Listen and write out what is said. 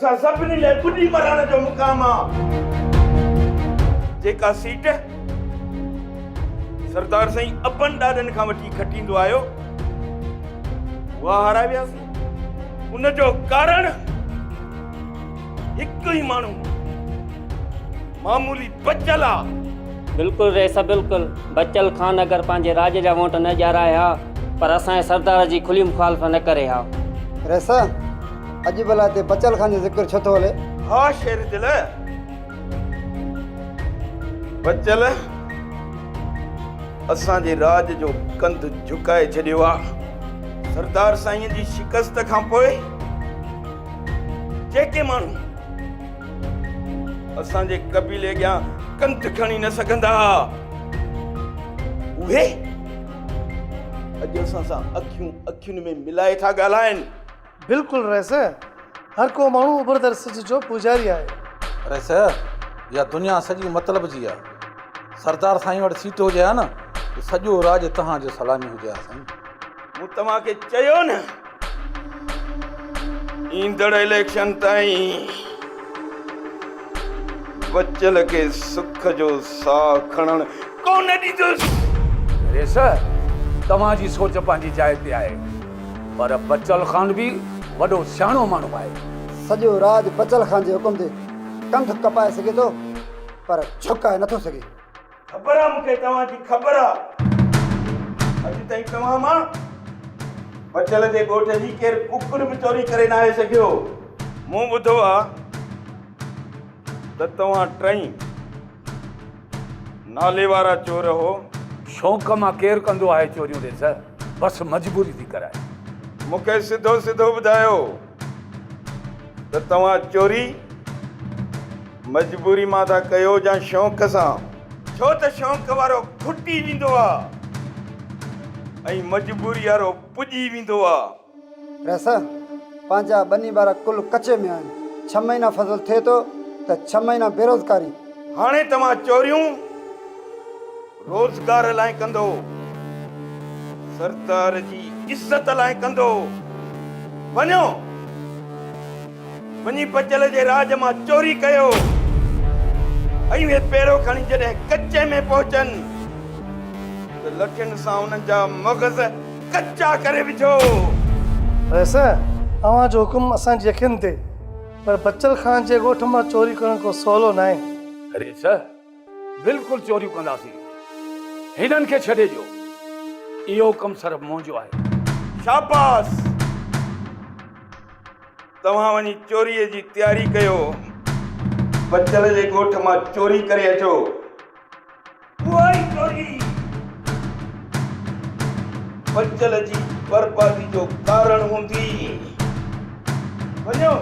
اسان سڀني لاء ٻڏي مرڻ جو مقام آ. جيڪا سيٽ سردار سائين ابن ڏاڏن کان وٺي کٽيندو آيو، اها هارائي وياسين. ان جو ڪارڻ هڪ ئي ماڻهو معمولي بچل آ. بلڪل رئيس بلڪل، بچل خان اگر پنهنجي راڄ جا وونٽ نه ڏيارائي ها پر اسان جي سردار جي کلي مخالفت نه ڪري ها. رئيس اڄ ڀلا هتي بچل خان جو ذڪر ڇو ٿو هلي؟ ها شير دل، بچل اسان جي راڄ جو ڪنڌ جهڪائي ڇڏيو آ. سردار سائين جي شڪست کان پوء جيڪي ماڻهو اسان جي قبيلي اڳيان ڪنڌ کڻي نه سگهندا ها، اهي اڄ اسان سان اکيون اکين ۾ ملائي ٿا ڳالهائن. بلڪل رئيس، هر ڪو ماڻهو اڀرندڙ سج جو پوڄاري آهي. رئيس، اها دنيا سڄي مطلب جي آهي. سردار سائين وٽ سيٽ هجي ها نه ته سڄو راڄ توهان جي سلامي هجي ها سائين. مون توهان کي چيو نه ايندڙ اليڪشن تائين بچل کي سک جو ساهه کڻڻ ڪونه ڏيندس. رئيس، توهان جي سوچ پنهنجي جاء تي آهي. پر بچل خان به وڏو سياڻو ماڻهو آهي. سڄو راڄ بچل خان جي حڪم تي ڪنڌ ڪپائي سگهي ٿو پر جهڪائي نٿو سگهي. خبر آ مون کي توهان جي خبر آ. اڄ تائين توهان مان بچل جي ڳوٺ جي ڪير ڪڪڙ به چوري ڪري ناهي سگهيو. مون ٻڌو آ ته توهان ٽئي نالي وارا چور هو. شوق مان ڪير ڪندو آهي چوريون ريزه، بس مجبوري ٿي ڪرائي. مون کي سڌو سڌو ٻڌايو ته توهان چوري مجبوري مان ٿا ڪيو يا شوق سان؟ ڇو ته شوق وارو کٽي ويندو آ ۽ مجبوري وارو پڄي ويندو آ. رئيس، پنهنجا ٻني ٻارا ڪل ڪچي ۾ آهن. ڇهه مهينا فصل ٿئي ٿو ته ڇهه مهينا بيروزگاري. هاڻي توهان چوريون روزگار لاء ڪندو، سردار جي عزت لاء ڪندو. وڃو، وڃي بچل جي راڄ مان چوري ڪيو ۽ اهي پيرو کڻي جڏهن ڪچي ۾ پهچن ته لٺين سان انهن جا مغز ڪچا ڪري وجهو. رئيس، اوهان جو حڪم اسان جي اکين تي، پر بچل خان جي ڳوٺ مان چوري ڪرڻ ڪو سولو ناهي. رئيس، بلڪل چوريون ڪنداسين. هنن کي ڇڏي ڏيو. اهو ڪم صرف منهنجو آهي. شاباس! توهان وڃي چوريء جي تياري ڪيو. بچل جي ڳوٺ مان چوري ڪري اچو. اها ئي چوري بچل جي بربادي جو ڪارڻ هوندي. وڃو.